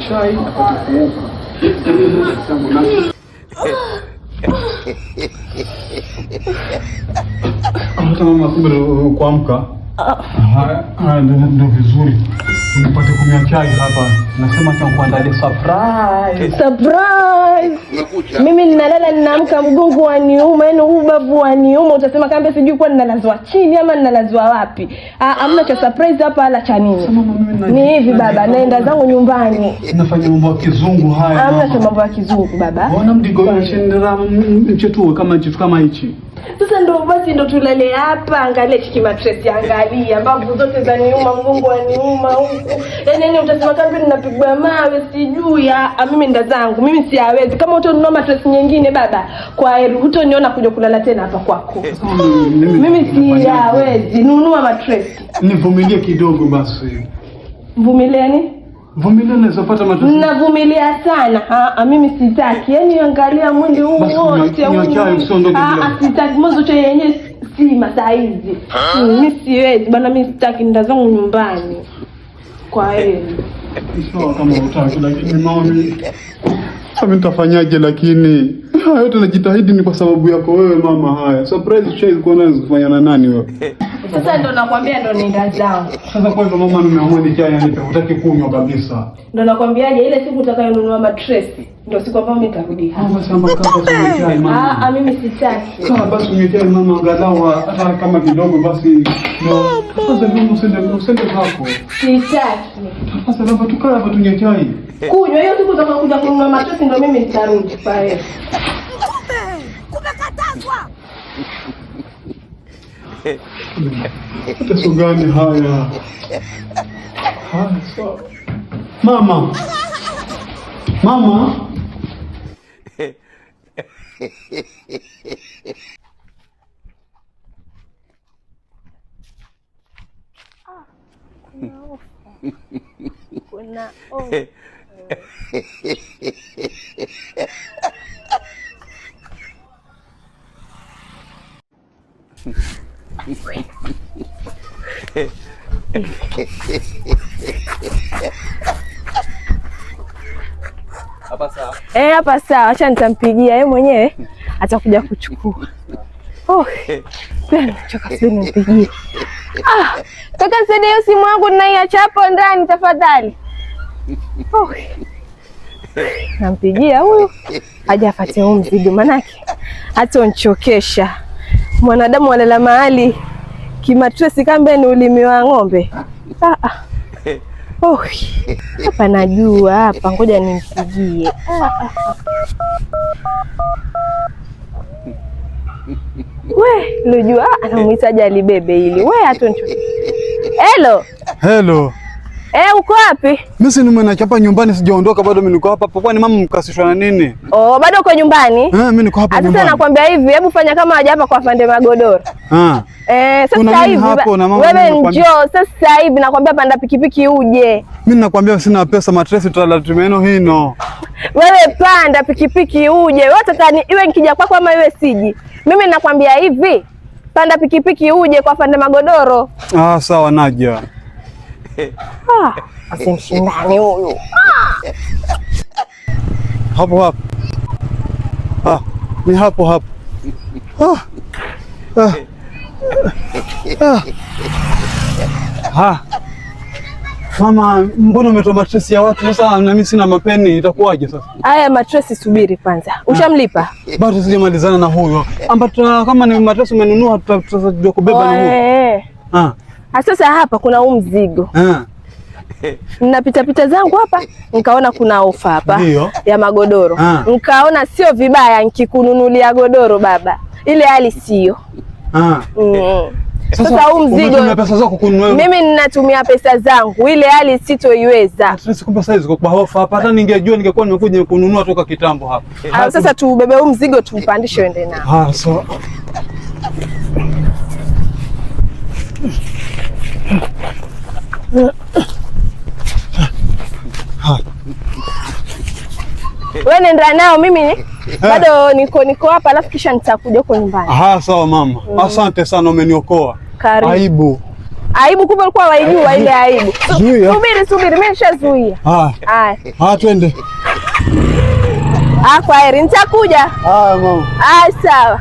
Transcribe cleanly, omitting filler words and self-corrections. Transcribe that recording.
chai apate kuoka. Hata mama, kumbe kuamka. Haya, ndio vizuri. Nipate kunywa chai hapa. Nasema cha kuandalia surprise. Surprise! Mimi ninalala ninaamka, mgongo waniuma, yaani ubavu waniuma, utasema kambe sijui kwa ninalazwa chini ama ninalazwa wapi. Ah, hamna cha surprise hapa wala cha nini. Ni hivi baba, naenda zangu nyumbani. Nafanya mambo ya kizungu haya. Hamna cha mambo ya kizungu baba. Mbona mdigo shendera mchetuo kama kitu kama hichi? Sasa ndo basi ndo tulale hapa, angalia hiki matresi, angalia mbavu zote za niuma, mgongo wa niuma huku. Yaani yaani utasema kama ninapigwa mawe sijui. Ah, mimi nda zangu, mimi siawezi. Kama utonunua matresi nyingine baba, kwa heri hutoniona kuja kulala tena hapa kwako. Mimi siawezi. Nunua matresi. Nivumilie kidogo basi. Vumilieni. Vumilia, naweza pata matresi. Navumilia sana. Ah, mimi sitaki. Yaani angalia mwili huu wote. Sitaki mwanzo cha yenyewe si masaa hizi. Mimi siwezi bana, mimi sitaki, nenda zangu nyumbani. Kwa hiyo sawa kama hutaki, lakini mami, sasa mimi nitafanyaje? Lakini haya yote najitahidi ni kwa sababu yako wewe mama. Haya surprise ushaikuwa nazo kufanya na nani wewe? Sasa ndo nakwambia ndo nenda zangu. Sasa kwa hivyo mama, nimeamua ni chai anipe, hutaki kunywa kabisa. Ndo nakwambiaje, ile siku utakayonunua matresi ndo siku ambayo mimi nitarudi hapa. Mama, sema kama unywe chai mama. Ah, mimi sitaki. Sawa basi unywe chai mama, angalau hata kama kidogo basi. Ndio. Sasa mimi usende zako. Sitaki. Sasa naomba tukae hapa tunywe chai. Kunywa hiyo siku utakayokuja kununua matresi ndo mimi nitarudi pale. Kumekatazwa. Mateso gani haya? Haya, sawa. Mama. Mama. Kuna ofa. Hapa sawa. Hapa sawa, acha nitampigia yeye mwenyewe atakuja kuchukua. Oh, pia nimechoka, sijui nimpigie. Ah, kaka nisaidie hiyo simu yangu ninaiacha hapo ndani tafadhali. Oh. Nampigia huyu aje afuate huu mzigo, manake hatonchokesha. Mwanadamu walala mahali kimatresi kambe ni ulimi wa ng'ombe. Ah, ah. Oh, hapa najua hapa, ngoja nimpigie. Ah, ah. We, lujua anamuitaje alibebe hili. We hatonchokesha. Hello. Hello. Uko wapi? Mimi si nimenachapa nyumbani, sijaondoka bado, mimi niko hapa hapa. Kwani mama mkasishwa na nini? Oh, bado uko nyumbani? Mimi niko hapa nyumbani. Sasa nakwambia hivi, hebu fanya kama haja hapa kwa afande Magodoro. Sasa hivi wewe njoo sasa hivi nakwambia, panda pikipiki uje. Mimi nakwambia sina pesa, matresi tutalatumeno hino. Wewe panda pikipiki uje. Wewe unataka iwe nikija kwako ama iwe siji? Mimi nakwambia hivi, panda pikipiki uje kwa afande Magodoro. Ah, sawa naja. Ah, asimshindani huyu. Hapo hapo. Ah, ni hapo hapo. Ah. Ah. Ah. Ah. Mama, mbona umetoa matresi ya watu sasa na mimi sina mapeni, itakuwaje sasa? Haya matresi subiri kwanza. Ushamlipa? Bado sijamalizana na huyo. Ambapo kama ni matresi umenunua tutajua kubeba ni huyo. Ah. Sasa hapa kuna huu mzigo. Ninapita pita zangu hapa nikaona kuna ofa hapa ya magodoro. Nikaona sio vibaya nikikununulia godoro baba. Ile hali sio. Sasa huu mzigo pesa zako kununua. Mimi ninatumia pesa zangu, ile hali sitoiweza. Sasa kumbe saizi kwa ofa hapa, hata ningejua ningekuwa nimekuja kununua toka kitambo hapa. Sasa tuubebe huu mzigo tuupandishe uende nao. Ah, sawa. Wewe nenda nao, mimi bado niko hapa, alafu kisha nitakuja huko nyumbani. Aha, sawa mama. Asante sana, umeniokoa. Karibu. Aibu. Aibu kumbe ulikuwa waijua ile aibu. Zuia. Subiri, subiri, mimi nishazuia. Haya. Haya. Haya, twende. Ah, kwaheri, nitakuja. Haya mama. Ah, sawa.